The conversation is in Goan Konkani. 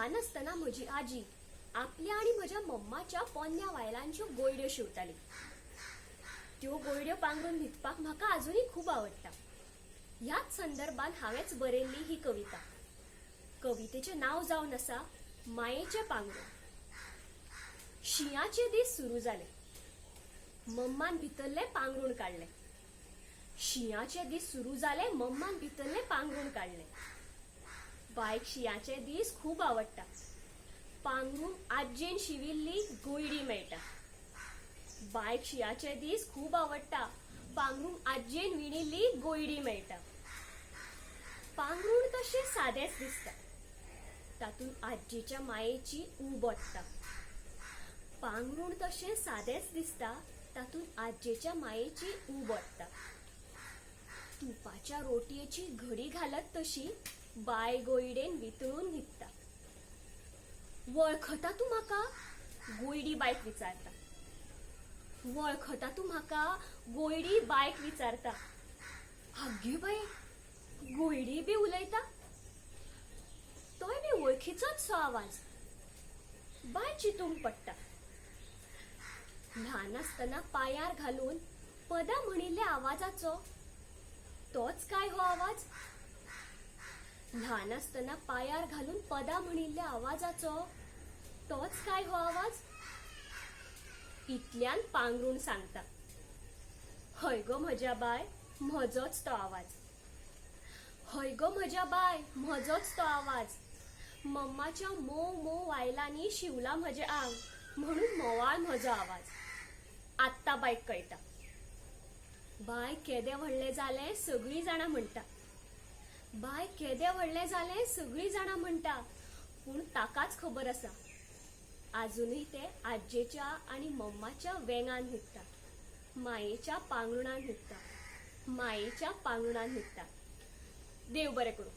ल्हान आसतना म्हजी आजी आपल्या आनी म्हज्या मम्माच्या पोन्न्या वायलांच्यो गोयड्यो शिंवताली. त्यो गोयड्यो पांगरून न्हिदपाक म्हाका आजुनूय खूब आवडटा. ह्याच संदर्भान हांवेंच बरयल्ली ही कविता. कवितेचें नांव जावन आसा मायेचें पांगरूण. शिंयाचे दीस सुरू जाले. मम्मान भितरलें पांगरूण काडलें. शिंयाचे दीस सुरू जाले, मम्मान भितरलें पांगरूण काडलें. बायक शिंयाचे दीस खूब आवडटा. पांगरूंक आज्जेन शिविल्ली गोयडी मेळटा. बायक शिंयाचे दीस खूब आवडटा. पांगरूंक आज्जेन विणिल्ली गोयडी मेळटा. पांगरूण तशें सादेंच दिसता, तातूंत आज्जेच्या मायेची ऊब ओतता. पांगरूण तशें सादेंच दिसता, तातूंत आज्जेच्या मायेची ऊब ओतता. तुपाच्या रोटयेची घडी घालत तशी बाय गोयडेन वितळून न्हिदता. वळखता तूं म्हाका? गोयडी बायक विचारता. वळखता तूं म्हाका? गोयडी बायक विचारता. आगे बाये, गोयडी बी उलयता? तोय बी वळखीचोच सो आवाज. बाय चिंतूंक पडटा. ल्हान आसतना पांयार घालून पदां म्हणिल्ल्या आवाजाचो तोच काय हो आवाज? ल्हान आसतना पांयार घालून पदां म्हणिल्ल्या आवाजाचो तोच काय हो आवाज? इतल्यान पांगरूण सांगता, हय गो म्हज्या बाय, म्हजोच तो आवाज. हय गो म्हज्या बाय, म्हजोच तो आवाज. मम्माच्या मोव मोव वायलांनी शिवला म्हजें आंग, म्हणून म्होवाळ म्हजो आवाज. आत्तां बायक कळटा. बाय केदें व्हडलें जालें सगळीं जाणां म्हणटा. बाय केदें व्हडलें जालें सगळीं जाणां म्हणटा, पूण ताकाच खबर आसा, आजुनूय तें आज्जेच्या आनी मम्माच्या वेंगान न्हिदता, मायेच्या पांगरुणान न्हिदता, मायेच्या पांगरुणान न्हिदता. देव बरें करूं.